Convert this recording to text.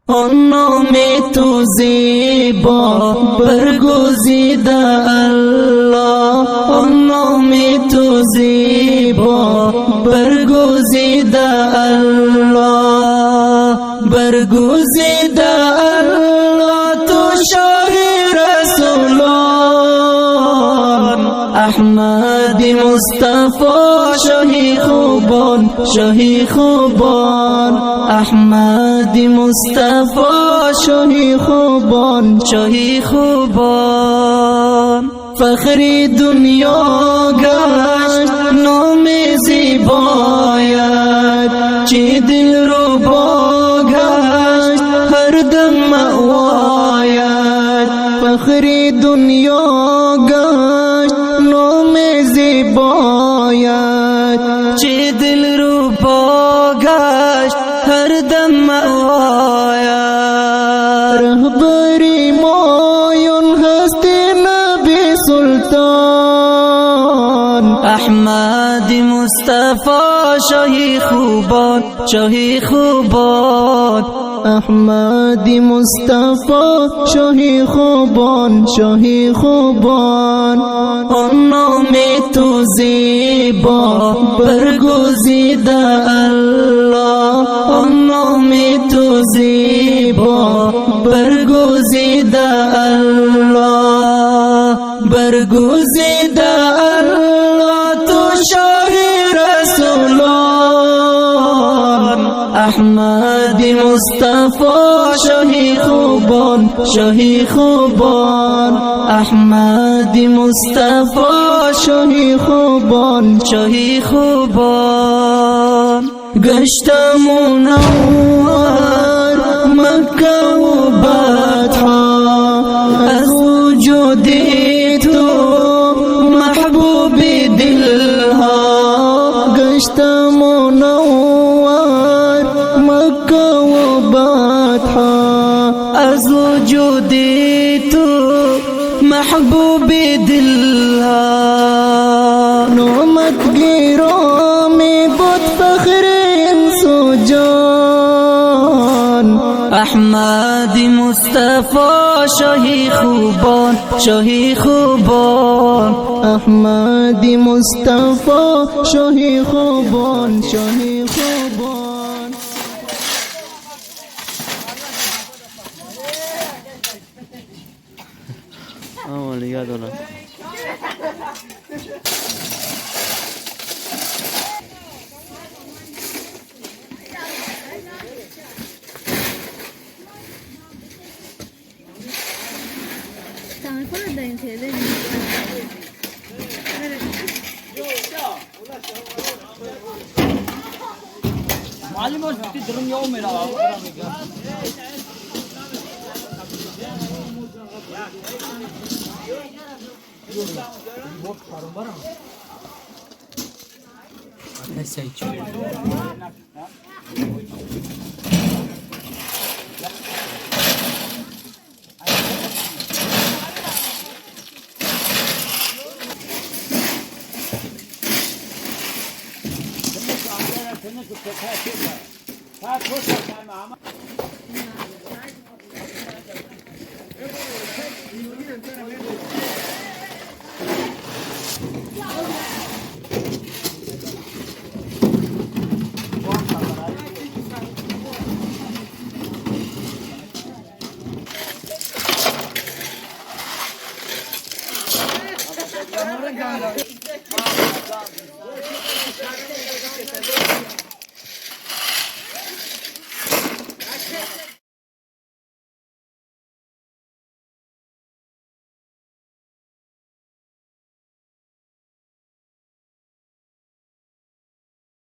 نام تو زیبا برگزیده الله، نام تو زیبا برگزیده الله، برگزیده الله تو شاه رسولان. احمد مصطفی شاهی خوبان، شاهی خوبان. احمد مصطفی شاهی خوبان، شاهی خوبان. فخر دنیا گشت نام زیبایت، چه دل رو با گشت هر دم مأوایت. فخر دنیا گشت نام زیبایت، چه دل رو با گشت هر دم مأوایت. رهبری مایون هست نبی سلطان، احمد مصطفی شاهی خوبان، شاهی خوبان. احمد مصطفی شاهی خوبان، شاهی خوبان. نام تو زیبا برگزیده الله، نام تو زیبا برگزیده الله، برگزیده الله تو شاه رسولان. احمد مصطفی شاهی خوبان، شاهی خوبان. احمد مصطفی شاهی خوبان، شاهی خوبان. گشت منور مکه و بطحا، از وجود تو محبوب دلها. گشت منور مکه و بطحا، از وجود تو محبوب دلها. نومت گرامی بود فخر انس و جان، احمد مصطفی شاهی خوبان، شاهی خوبان. احمد مصطفی شاهی خوبان، شاهی خوبان. Thank you.